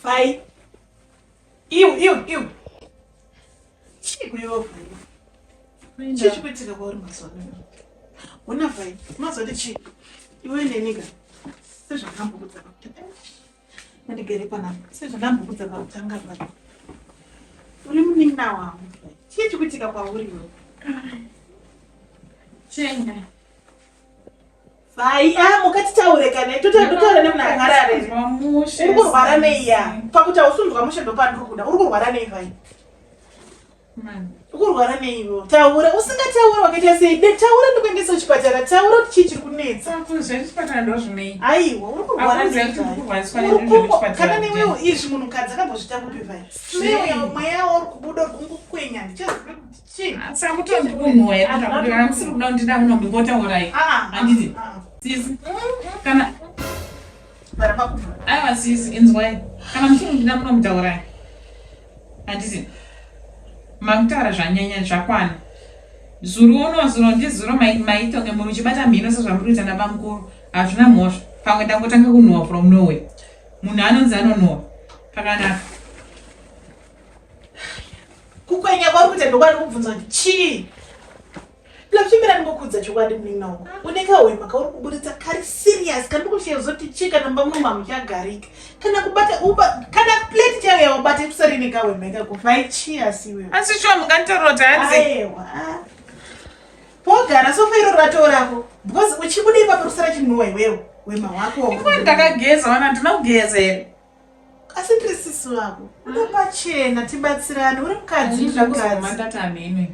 Fai. Iwe, iwe, iwe. Chii kuiwe Fai? Chii chikuitika kwauri mazuva ano? Hona Fai, mazuva ati chii? Iwe nenika sezvandambokudza pakutanga. Ndigere panapa. Sezvandambokudza pakutanga pano. Uri munin'ina wangu. Chii chikuitika kwauri iwe? Chenga. Vai, ah, mukatitaure kana totaura nemunhu akarara. Uri kurwara nei ya? Pakuti hausunzwa mushe ndopandiri kuda. Uri kurwara nei vai? Uri kurwara nei iwe? Taura, usingataura wakaita sei? De taura ndikuendese kuchipatara. Taura kuti chii chiri kunetsa. Zvechipatara ndozvinei? Aiwa, uri kurwara nei? Kana newewo izvi munhukadzi akambozviita kupi vai? Smell mweya wauri kubuda uri kungokwenya ndichaziva kuti Samutondikunhuwa here kuti kana musiri kuda kundida muno ndingotaurai. Ah, Handiti? ah. Sisi. Kana Aiwa sisi inzwai. Kana musiri kundida muno mutaurai. Handiti? Makutaura zvanyanya zvakwana. Zuro uno zuro ndizuro maitonge muri uchibata mhino sezvamuri kuita nabamukuru. Hazvina mhosva. Pamwe ndangotanga kunhuwa from nowhere. Munhu anonzi anonhuwa. Pakanaka. Kukwenya kwauri kuita ndokwari kubvunza kuti chii? Lapchimira ndingokudza chokwadi munin'ina wangu. Une kahwema kauri kuburitsa kari serious kandi kushaya zoti chii kana mumba muno mamuchagarika. Kana kubata uba kana plate chaiyo yaubata ikusari ine kahwema ikako. Vai chii asi iwewe? Asi shuwa munganditorota hanzi. Aiwa. Pogara sofa iro ratorako because uchibuda ipapo rusara chinhuwa iwewe wema hwako. Iko ndakageza wana ndina kugeza here? Asi ndiri sisi vako. Uda pachena tibatsirane uri mukadzi ndiri mukadzi. Ndati hameno.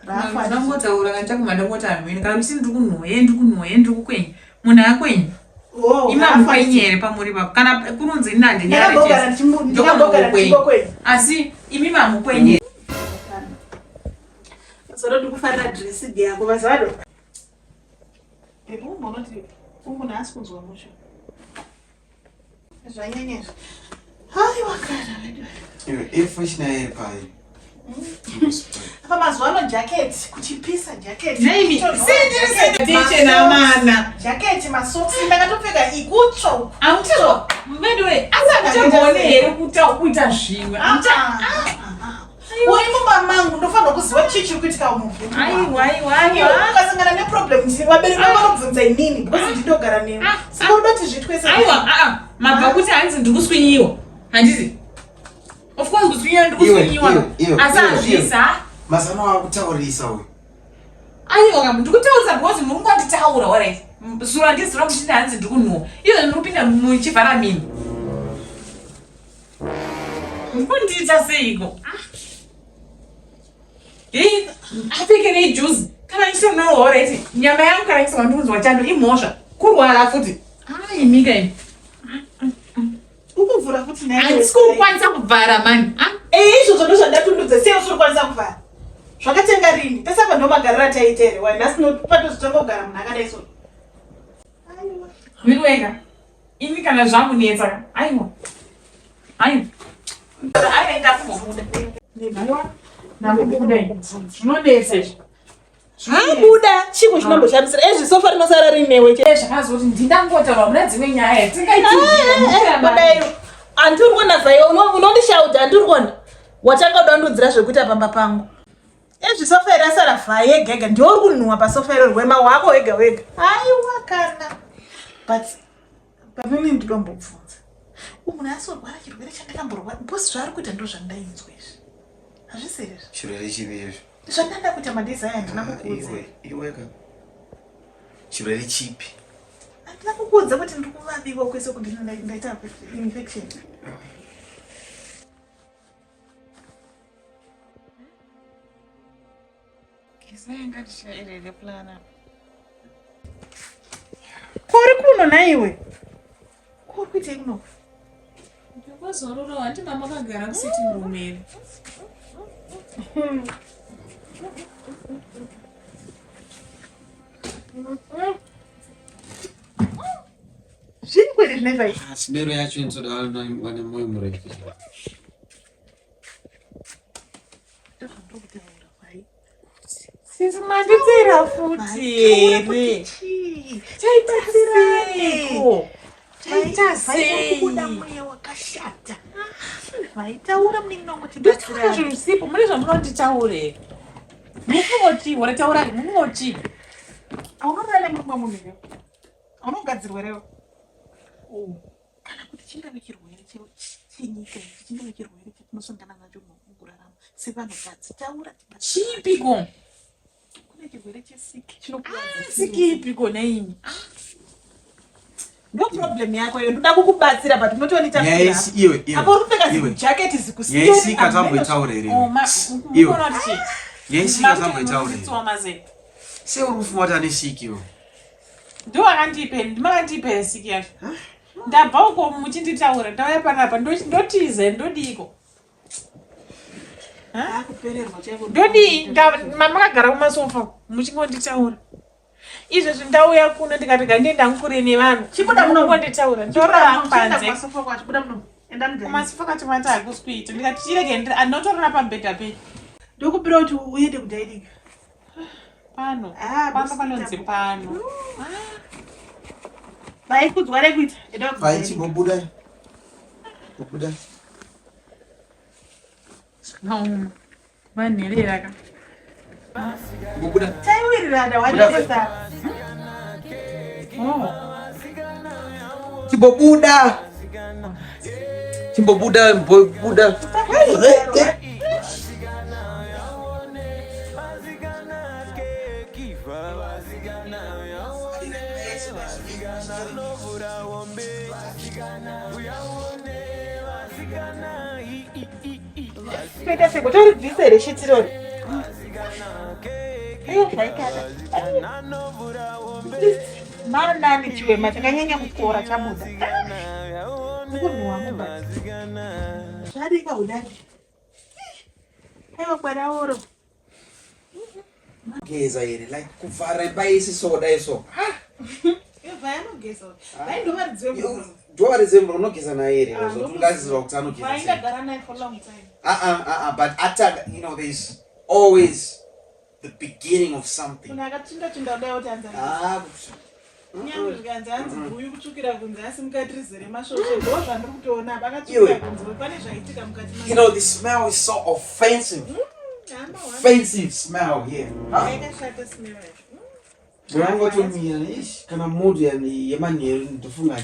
Rafa. Ndinongotaura kana chakuma ndongoti hameno kana muchiti ndiri kunhuwa ye ndiri kunhuwa ye ndiri kukwenya. Munhu akwenya. Oh, Imi hamukwenyi here pamuri papo kana kunonzi ini handinyare Ndakambogara chese. ndichimbo- ndakambogara ndichimbokwenya. Asi imi mamukwenye. Zoro ndikufarira dressing yako mazado. Baby umbonoti umunhu haasi kunzwa mushe. Zvanyanya izvi. Haiwa kana vedu. Iwe air freshener iri pai. Apa mazuva ano jacket kuchipisa jacket. Naimi, Kutonhora sindi chenamana. Jacket masocks ndakatopfeka ikutsva uku. Amuchazwa veduwe asi amuchagone here kuita kuita zvimwe. Amucha Uri mumba mangu ndofanirwa kuziva chii chiri kuitika muvhu. Aiwa aiwa aiwa. Ukasangana neproblem ndini vabereki vako vanobvunza inini because ndinogara newe. Saka unoda kuti zviitwe sei? Aiwa a a mabva kuti hanzi ndikuswinyiwa. Handiti? Of course kuswinyiwa ndikuswinyiwa. Iwe, iwe, Asi iwe, hazvisi ha. Mazano akutaurisa uyu. Aiwa ka ndikutaurisa because muri kungonditaura alright. Zuro handizura muchiti hanzi ndikunhuwa. Izvo ndiri kupinda muchivhara mini. Mukundiita seiko? Hei, apfekerei juzi. Kana ndichitonowa alright. Nyama yangu kana ichizoka ndikunzwa chando imhosva. Kurwara futi. Ai mika imi. Ukuvhura futi naye. Handisi kukwanisa kuvhara mani. Ah? Eh, izvozvo ndozvandatundudza sei usiri kukwanisa kuvhara? Zvakatenga rini? Pese apa ndomagariro ataita here? Why nhasi patozotanga kugara munhu akadai so? Aiwa. Wega. Ini kana zvakunetsa ka. Aiwa. Aiwa. Aiwa ndakumbobuda. Aiwa. Ndakumbobuda ini. Zvinonetsa izvi. Abuda chiko chinomboshamisira ezvi sofa rinosara rinewe che. Zvakazoti ndindangotaura muna dzimwe nyaya tingaiti. Badai. Andiri kuona zvayo unondishauta andiri kuona. Watanga kuda zvekuita pamba pangu. Ezvi sofa iri rasara vhai yega yega ndiwe uri kunhuwa pasofa iro rwema hwako wega wega. Aiwa kana. But pamene ndinombobvunza. Uyu munhu asorwara chirwere chandakamborwara because zvaari kuita ndozvandainzwa izvi. Hazvisi here izvi? Chirwere chipi izvi? Zvandanda kuita madhezi aya handina kukuudza. Iwe, iwe ka. Chirwere chipi? Handina kukuudza kuti ndiri kuvaviwa kwese kuti ndaita infection. Kuri kuno nhaiwe? Kuri kuitei kuno? Ndakazorora hanti mama vakagara kusitting room here. Zviri kwete zvinoitwa izvi. Asi mero yacho inotoda vane moyo murefu. Sisi manditsira futi here? Chaita seiko? Taita sei? Kubuda mweya wakashata. Vaitaura munin'ina wangu Ndotaura zvinhu zvisipo, mune zvamunonditaure. Mufungoti, wora taurai, mufungoti. Aunorara nemurume wemunhu here? Aunogadzirwa here? Oh. Kana kuti chingave chirwere chenyika ichi, chingave chirwere chatinosangana nacho mukurarama sevanhukadzi. Taura tibatsirane. Chipiko? Kune chirwere chesiki chinokuwadza. Ah, siki ipiko neimi? Ndo problem yako iyo, ndoda kukubatsira but unotondiita Nyaya yesi iwe iwe. Apo uri kupfeka Iwe. zijacket Nyaya yesiki zikuseri. atamboitaura here? Oh, ma Iwe. mukono kuti chii? Nyaya yesiki atamboitaura here? Makuti mazero. Sei uri kufunga kuti ane siki iwe? Ndiwo akandipe, ndimakandipe siki yacho. Ndabva uko muchinditaura, ndauya panapa ndotiza ndodiiko? Akupererwa chaiko. Ndodii? Makagara kumasofa muchingonditaura. Izvezvi ndauya kuno ndikati gandienda kure nevanhu. Chibuda muno. Mungonditaura. Ndorara panze. Kumasofa kwacho, buda muno. Enda mudhani. Kumasofa kwacho mati hakusi kuita. Ndikati chirege ndinotorara pamubhedha penyu. Ndokupira kuti uende kudining. Pano. Ah, Pano panonzi pano. Vaikudzwa rekuita. Enda Vai kudining. chimbobuda. Bobuda. Zvakaoma. Vanherera ka. Bobuda. Taiwirirana wanetesa. Oh. Chimbobuda. Chimbobuda, mbobuda. Toita seko toribvisa here shiti rori? Aiwa zvaikata. Manani chiwema chakanyanya kukora chabuda. Mukunhuwa mubati. Zvadika kudai. Aiwa kwaraoro. Geza here like kuvhara imba yese so dai so. Ivha yanogeza. Vaindovaridzi vemvura. Ndovaridzi vemvura unogeza naye here? Ah, Zvokuti ungaziva kuti anogeza sei. Vaindagara naye for long time. Uh-uh, but ataka, you know, there's always the beginning of something. Munhu akatsvinda tsvinda kudai oti hanzi Ah, kunyange zvikanzi hanzi guyu kutsvukira kunze asi mukati rizere masvosve ndo zvandiri kutoona apa akatsvukira Iwe. kunze pane zvaitika mukati You know, the smell is so offensive. Hamba hwani. Offensive smell here. Huh? Yakashata smell yacho. Ndinongotomira ish kana mood yemanheru ndofunga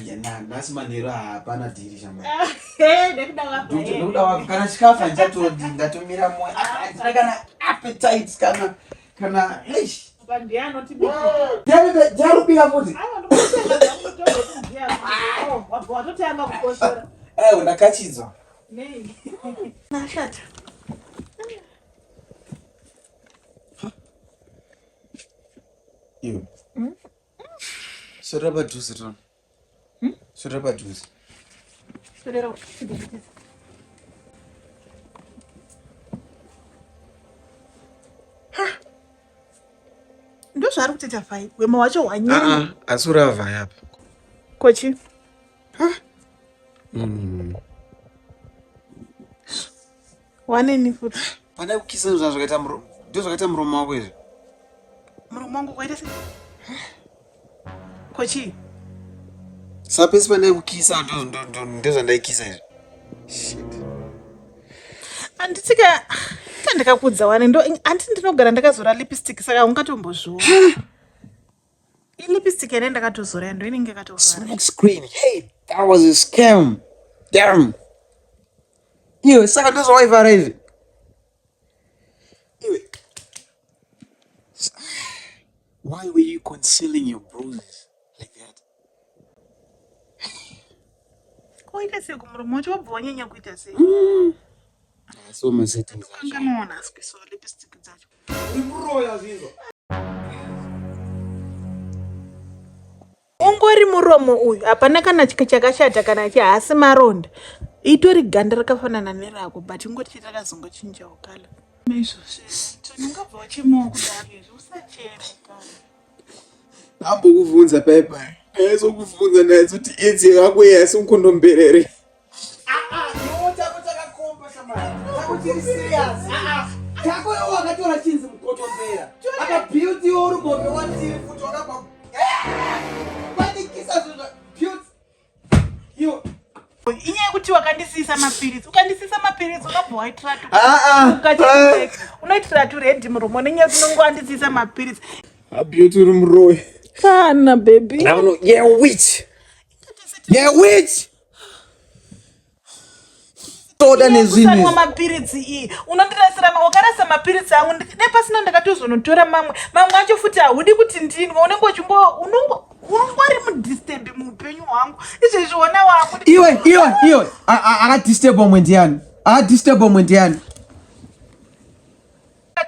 nhasi manheru hapana dhiri shamwari. Ah, eh, nekuda wabva here. Ndokuda wako kana chikafu handichatorodi ndatomira moyo handina kana appetite kana kana eish. Apa ndiye anotibika. Ndiarubika futi. Aiwa, ndikutenga zvangu togoti ndiye anotibika. Oh, wabva watotanga kukosora. Aiwa ndakachidzwa. Nei? Nashata. Iwe. Sora padhuze tona. Sora padhuze. Torera. Ndozvaari kutoita fai. Wema wacho hwanyanya. Asi uravhaya apa. Kochi. Waneni futi. Pandai kukisa ndozvakaita muromo. Ndozvakaita muromo wako izvi. Muromo wangu kwaita sei? Kochi. Sapesi pandai kukisa ndozvandaikisa izvi. Shit. Handiti ka ndakakudza wani ndo handiti ndinogara ndakazora lipstick saka ungatombozviona. Ilipstick ene ndakatozora ndo inenge yakatozora. Smoke screen. Hey, that was a scam. Damn. Iwe saka ndozvawaivhara izvi. Iwe. Why were you concealing your bruises like that? Koita sei kumuromo wacho wabva wanyanya kuita sei? So masettings acho. Kanganoona asi kuisawo lipstick dzacho. Uri kuroya zvinzwa. Ungori muromo uyu hapana kana chakashata kana chi haasi maronda. Itori ganda rakafanana nerako but ingoti chete rakazongochinjawo kala. Izvozvi Tony ungabva wachemawo kudaro izvi usacheme kana. Ndambokuvhunza pai pai. Ndaizokuvhunza ndaizoti edzi yako iyi haisi mukondomberere. Chako chakakomba shamwari. Chako chiri serious. Chako iwe wakatora chinzi mukotombera. Aka beauty iwe uri bombe watiri futi wakabva. Kwanikisa zvinhu beauty. Iwe Inyaya yekuti wakandisiisa mapiritsi, ukandisiisa mapiritsi unobva waitira tu. Ah, ah. Ukati unoitira tu red muromo nenyaya yekuti unonge wandisiisa mapiritsi. Beauty uri muroyi. Kana baby. Now no, yeah witch. Yeah witch. Toda nezvinhu Kusanwa mapiritsi iyi unondirasira wakarasa mapiritsi angu dai pasina ndakatozonotora mamwe mamwe acho futi haudi kuti ndinwe unenge uchingo unongo ungori mudisturb muupenyu hwangu izvezvi wona wangu Iwe iwe iwe akadisturb omwe ndiani? Akadisturb omwe ndiani?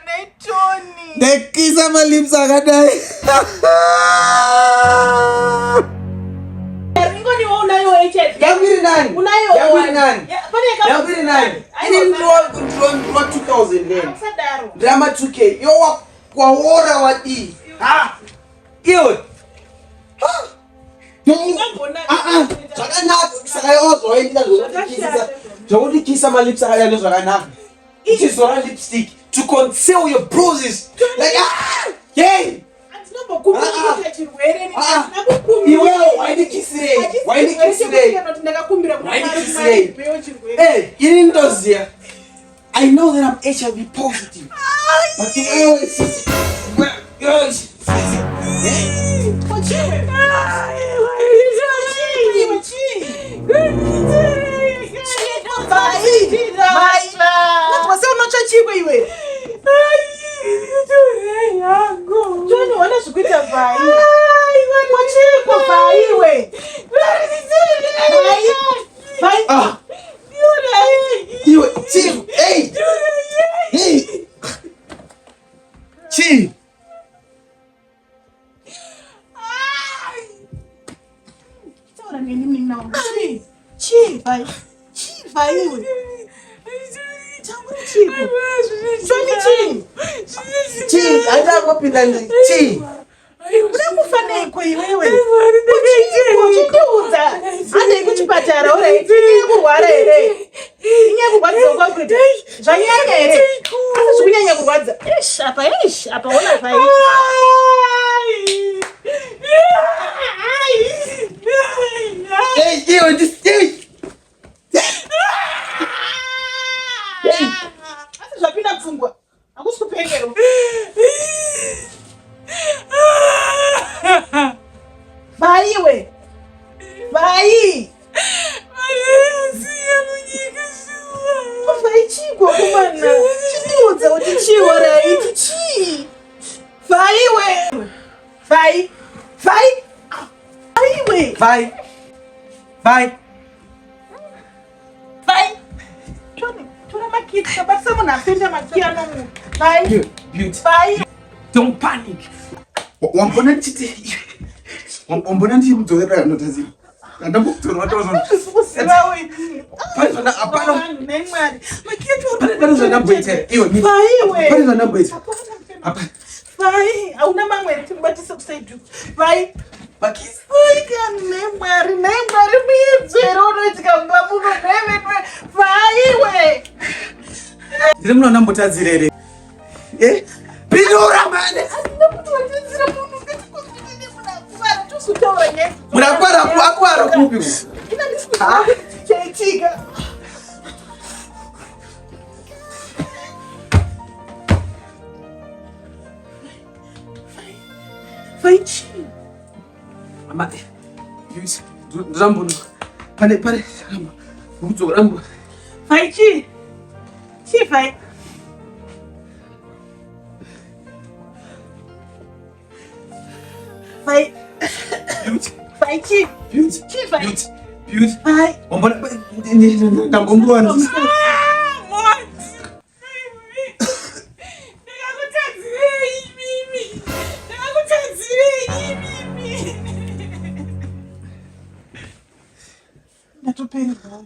netoni Ndakisa malips akadai. ringoniwo unayo hiv Yangu iri nani? unayo Yangu iri nani? Ya, pane yaka- Yangu iri nani? Aiwa, Ini ndiro ndiro ndiro 2000 rand. usadaro Drama 2K. Yo wa kwaora wadii? Ha? Iwe. Ha? Ndingambona- Ah ah. Zvakanaka saka iwo zvawaita zvokundikisa. Zvokundikisa malips akadai ndozvakanaka. Uchizora lipstick to conceal your bruises. Like ah! Yay! Handinombokumbira Ah, ah. kuita chirwere Ah, ah. handina kukumbira. Iwewe waindikisirei? Hachisi Waindikisirei? chirwere chekuti ndakakumbira kuna Mwari kuti Waindikisirei? Mwari ndipewo chirwere. Hey, ini ndoziya. I know that I'm HIV positive. But iwewe sisi. Iwewe sisi. Iwe chii? Vai, vai. Unonzwa sei unotsva chikwe iwe? John, ona zvikuita vai. Kochiko vai iwe. Vai. Vai. Ah. Iwe, chii? Hey! Hey! Chii? Taura neni munin'ina wangu. Chii? Chii vai? Chii vai iwe? Taura chiko. John chii? Chii? Haita kupinda ndi chii? Uda kufa neiko iwewe? Kuchiko chindiudza. Handei kuchipatara alright. Inyaya kurwara here? Inyaya kurwadzisa kwakuita. Zvanyanya here? Asi zvikunyanya kurwadza. Eish apa eish apa ona vai. Hey, iwe ndi hey! Hey! Asi zvapinda pfungwa. Hakusi kupengerwa. Vaiwe. Vai. Vai chii kwakomana? Chindiudza kuti chii alright chii? Vaiwe. Vai. Vai. Vaiwe. Bye. Bye. Vai. Tony, tora makiyi tikabatisa munhu afenda makiyi anomuka. Vai. Beauty. Vai. Don't panic. Wambona ndichiti wambona ndichimudzorera ndotazii. Andambokudzorera ndozona. Handisi kuziva ini. Pane zvana hapana. Vanhu nemwari. Makiyi acho Pane pane zvandamboita. Iwe mi. Vaiwe. Pane zvandamboita. Hapana. Hapana. Vai, hauna mamwe here timubatise kusaidi uku. Vai. Makisi. Vai kani nemwari, nemwari muidzo here unoitika mumba muno nevetwe. Vaiwe. Ndiri muno ndambotadzira here? Eh? Pindura mane. Handina kuti watadzira munhu ngatikonzerane munhu akuvara tozotaura nyaya. Munhu akuvara akuvara kupi? Ina ndisi kuziva kuti chichaitika. Vai chii? Ama Beauty. Ndambono. Pane pane ndikudzokera mbo. Vai chii? Chii vai? Vai. Beauty. Vai chii? Beauty. Chii vai? Beauty. Beauty. Vai. Wambona ndambombowana. Ndatopererwa.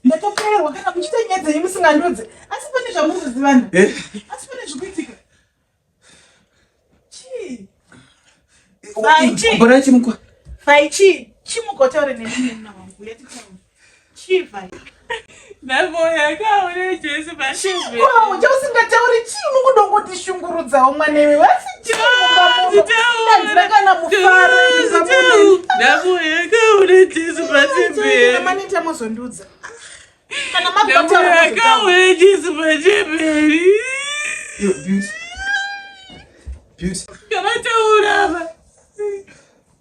Ndatopererwa kana muchiita nyaya dzenyu musingandudze. Asi pane zvamuri kuzivana. Eh? Asi pane zvikuitika. Chii? Vai chii? Mbona chimukwa. Vai chii? Chimuka utaure neni munna wangu. Yatitaura. Chii vai? Ndamboyakaona Jesu Wow, chausingatauri chii unongodongotishungurudzawo mwana iwe. Asi Ndandina kana mufaro. Ndakuyekaure Jesu patemberi. Manita mozondudza. Kana makutaura. Ndakuyekaure Jesu patemberi. Yo, Beauty. Beauty. Ngavataura ava.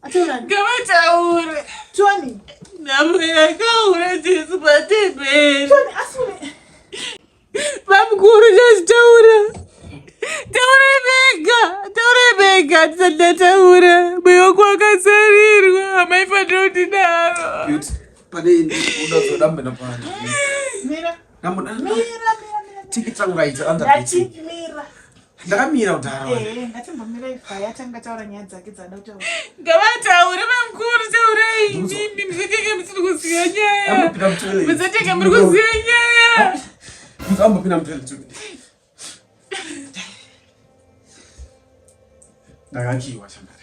Ataura. Ngavataure. Tony. Ndakuyekaure Jesu patemberi. Tony asi une Bamukuru chazitaura. Taurai mega, taurai mega ndisati ndataura. Moyo wangu wakazarirwa, hamaifanira kundidaro. Beauty. Pane uda ndamboenda pano. Mira. Ndamboda. Mira, mira, mira. Tikiti rangu raita under Ndati mira. Ndakamira kudhara. Eh, ngatimbomira ifaya atanga taura nyaya dzake dzaada kutaura. Ngavataure bamukuru, taurai imimi musatenge musiri kuziva nyaya. Ambopinda mutoilet. Musatenge muri kuziva nyaya. Ambopinda mutoilet. Ndakakiwa shamara.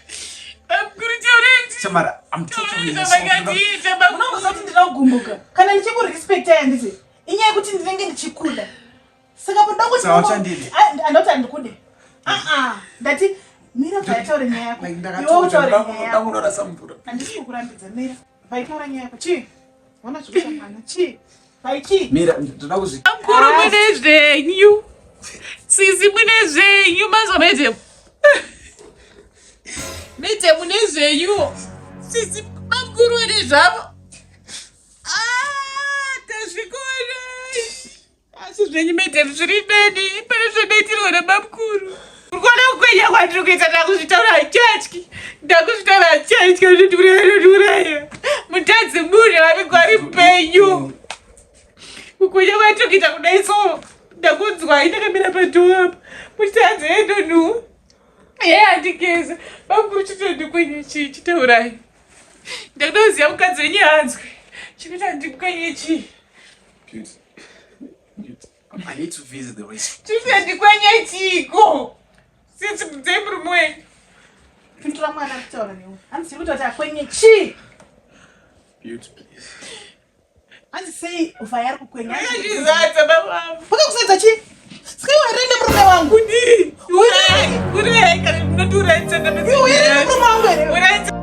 Bamukuru taurai. Shamara, I'm totally Taurai zvamakaita bamukuru. Unokuziva kuti ndinoda kugumbuka. Kana ndichikurespecta handiti. Inyaya yekuti ndinenge ndichikuda. Saka poda kuti Sawa, chandidi. Andoti handikude. Ah ah. Ndati mira vaitaure nyaya yako. Like Iwe utaure nyaya yako. ndakunorasa mvura. Handisi kukurambidza mira. Vaitaura nyaya yako. Chii? Ona zvikushamana. Chii? Vai chii? Mira, ndoda kuzvi Bamukuru mune zvenyu. Sisi mune zvenyu mazwa mete. Mete mune zvenyu. Sisi bamukuru vane zvavo. Ah, tazvikona. Asi zvenyu mete zviri nani. Pane zvandaitirwa nabamukuru. Uri kuona kukwenya kwandiri kuita ndakuzvitaura hachatyi. Ndakuzvitaura hachatyi anondiuraya anondiuraya. Mutadzi munhu vanenge vari mupenyu. Kukwenya kwatiri kuita kudai so ndakunzwai ndakamira padhoo apa muchiti endonhuwa ye handigeza bamukuru chitondikwenye chii chitaurai ndakuda kuziva mukadzi wenyu hanzwe chikuti handikwenye chii Beauty. Beauty. I need to visit the restaurant. chikuti handikwenye chiiko sisi bvunzai murume wenyu Pindura mwana ari kutaura newe. Hanzi tiri kutaura kuti akwenye chii? Beauty, please. Hanzi sei vhaya ari kukwenya? akazvizadza baba Wakakusadza chii? Saka iwe here nemurume wangu? kudii urai urai kana munondiurayisa Iwe here nemurume wangu here? ndapedza.